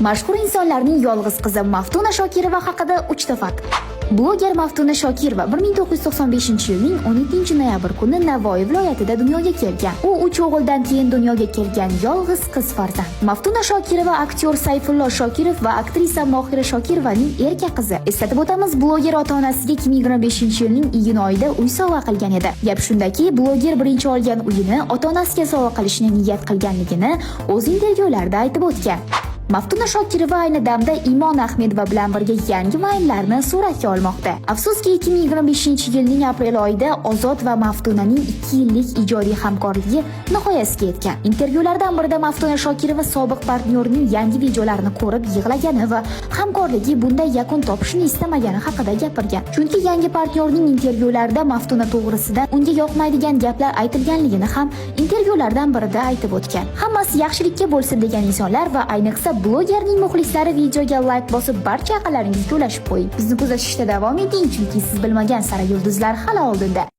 Mashhur insonlarning yolg'iz qizi Maftuna Shokirova haqida 3 ta fakt. Bloger Maftuna Shokirova 1995-yilning 17-noyabr kuni Navoiy viloyatida dunyoga kelgan. U uch o'g'ildan keyin dunyoga kelgan yolg'iz qiz farzand. Maftuna Shokirova aktyor Sayfullo Shokirov va aktrisa Mohira Shokirovaning erka qizi. Eslatib o'tamiz, bloger ota-onasiga 2025-yilning iyun oyida uy sovg'a qilgan edi. Gap shundaki, bloger birinchi olgan uyini ota-onasiga sovg'a qilishni niyat qilganligini o'z intervyularida aytib o'tgan. Maftuna Shokirova ayni damda Imon Ahmedova bilan birga yangi vaynlarni suratga olmoqda. Afsuski, 2025-yilning aprel oyida Ozod va Maftunaning 2 yillik ijodiy hamkorligi nihoyasiga yetgan. Intervyulardan birida Maftuna Shokirova sobiq partnyorining yangi videolarini ko'rib yig'lagani va hamkorligi bunday yakun topishini istamagani haqida gapirgan. Chunki yangi partnyorning intervyularida Maftuna to'g'risida unga yoqmaydigan gaplar aytilganligini ham intervyulardan birida aytib o'tgan. Hammasi yaxshilikka bo'lsin degan insonlar va ayniqsa blogerning muxlislari videoga layk bosib, barcha yaqinlaringizga ulashib qo'ying. Bizni kuzatishda davom eting, chunki siz bilmagan sara yulduzlar hali oldinda.